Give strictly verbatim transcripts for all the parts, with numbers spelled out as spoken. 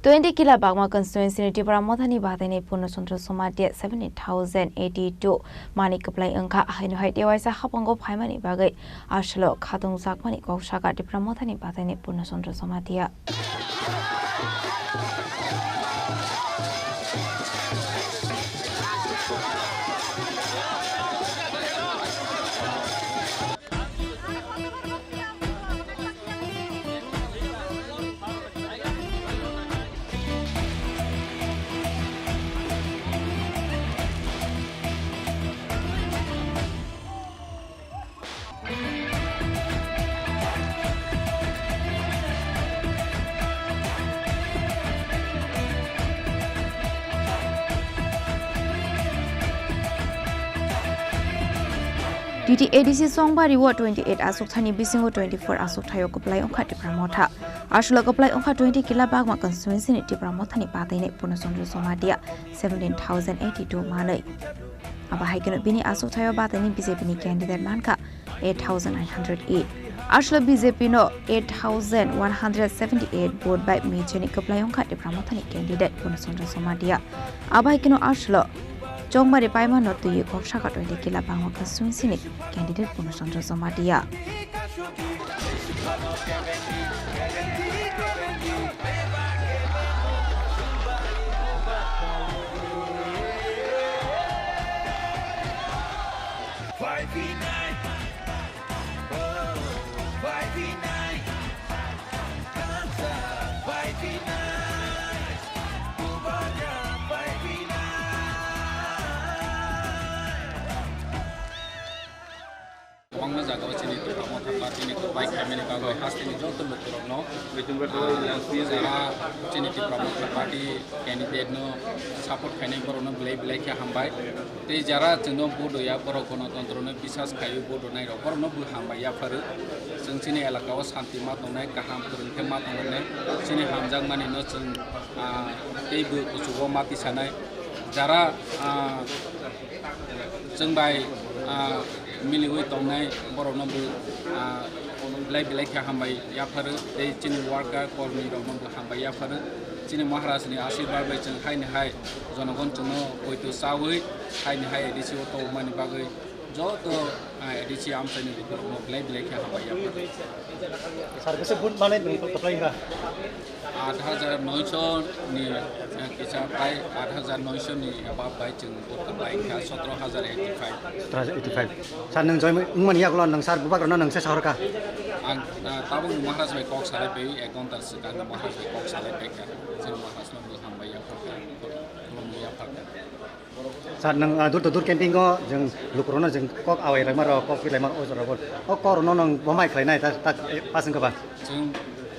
Twenty kila Bagma constituency ni Tipra Mothani bataini Purno Chandra Somatia seventeen thousand eighty two mani kwplai wngkha, haino hai tewaisa hapango phaimani bagwi aswlo khatung jakmani kok saka Tipra Mothani bataini Purno Chandra Somatia. T T A D C Songbari o twenty eight aswk thani bisingo twenty four aswk thaio kwplai wngkha Tipra Motha. Aswlo kwplai wngkha twenty kila Bagma constituency ni Tipra Mothani bataini Purno Chandra Somatia seventeen thousand eighty two manwi. Abo hai kheno bini aswk thaio bataini B J P ni candidate mankha eight thousand nine hundred eight. Aswlo B J P no eight thousand one hundred seventy eight vote bai micheni kwplai wngkha Tipra Mothani candidate Purno Chandra Somatia. Abo hai kheno aswlo Chongbari paima no twi kok saka twenty kila Bagma constituency ni candidate Purno Chandra Somatia. Kwbangma jagao chini Tipra Motha Party ni kwplai khaimani bagwi hasteni joto lukurokno, ah, jara chini Tipra Motha Party candidate no support khainai borokno belai belai khe hambai. Tei jara chwngno vote hoya borok gonotontro no bisas khaiwi vote honai rok borokno bo hambai yapharo. Chwng chini elaka o santi ma tongnai, kaham kwrwng khe ma tongnai, chini hamjakmani no chwng, ah, tei bo kuchugo ma tisanai. Jara, ah, chwng bai, ah, miliwi tongnai borokno bo, ah, belai belai khe hambai yapharo tei chini worker kormi rokno bo hambai yapharo. Chini Maharaj ni asirwad bai chwng haini hai jonogon chwngno poito chawi haini hai A D C o tongmani bagwi joto, ah, A D C amchaini lukurokno belai belai khe hambai yapharo. Sir, bwswk vote manwi nwng kwplai wngkha? Aat hajar noisho ni, eh, kisa prai aat hajar noisho ni above bai chwng vote kwplai wngkha, sotro hajar eighty five. Sotro hajar eighty five. Sir, nwng join wngmani yagulo nwng sir bubagrano nwng se sahorkha? Ang, ah, tabukni Maharaj bai kok salai pai, ek ghonta swkang Maharaj bai kok salai paikha, chwng Maharaj no bo hambai yaphakha, khulumwi yaphakha. Sir, nwng, ah, door to door campaign o jwng lukurokno jwng kok awai laima rok, kok phir laima rok, o jora bo. O kok rokno nwng bo mai khlai nai, ta, ta, eh, pass wngkha ba? Chwng,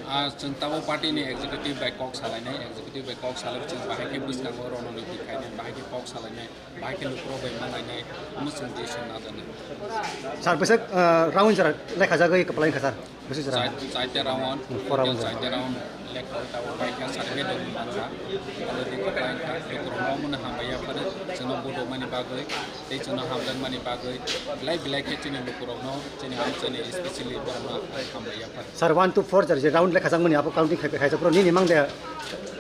ah, chwng tabuk party ni executive bai kok salai nai, executive bai kok salai chwng bahai khe bwskango rokno ni twi khainai, bahai khe kok salai nai, bahai khe lukurok bai manai nai, omo chwng decision najaknai. Sir, bwswk, ah, round jora lekha jagwi kwplai wngkha sir? Bwswk jora? Chai-, chaita round, hmm, four round jora. Chaita round lekha tabuk bai kha certificate rok mankha. Already kwplai wngkha. Lukurokno omono hambai yapharo. Chwngno vote rwmani bagwi, tei chwngno hamjakmani bagwi. Belai belai khe chini lukurokno, chini amchaini especially borokno hambai yapharo. Sir, one to four jora je round lekha jakmani abo counting khai, khaijak bro nini mang de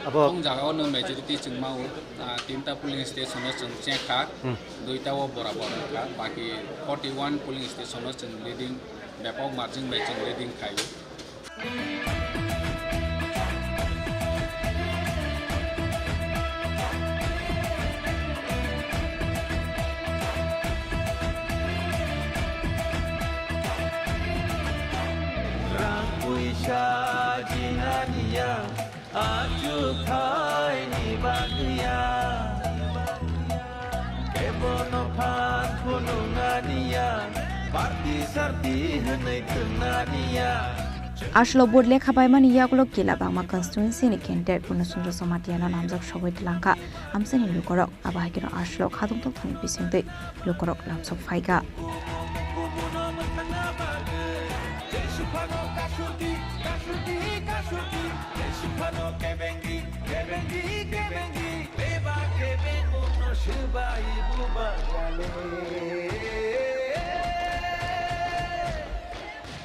abo? Tong jagao no majority chwng mao, ah, tinta polling station o chwng chengkha, hmm, duita o borabor wngkha, baki forty one polling station o chwng leading. Bepok margin bai chwng leading khai o. Rang puisa jinani ya. Achukthai ni bagwi ya, kebono phan phunuknani ya, party sarti hwnwi thwngnani ya. Aswlo vote lekha paimani yagulo Kila Bangma constituency ni candidate Purno Chandra Jamatia no namjak sogwi twlangkha amchaini lukurok. Abo hai kheno aswk khatung tongthokni bisingtwi lukurok lamsok phaikha.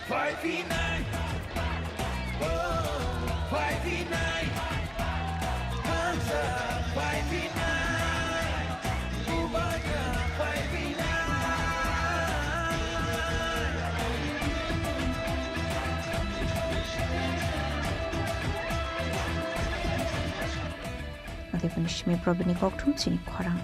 Five v nine. Oh, five v nine. Adiboni simi probini kokthum chini khorang.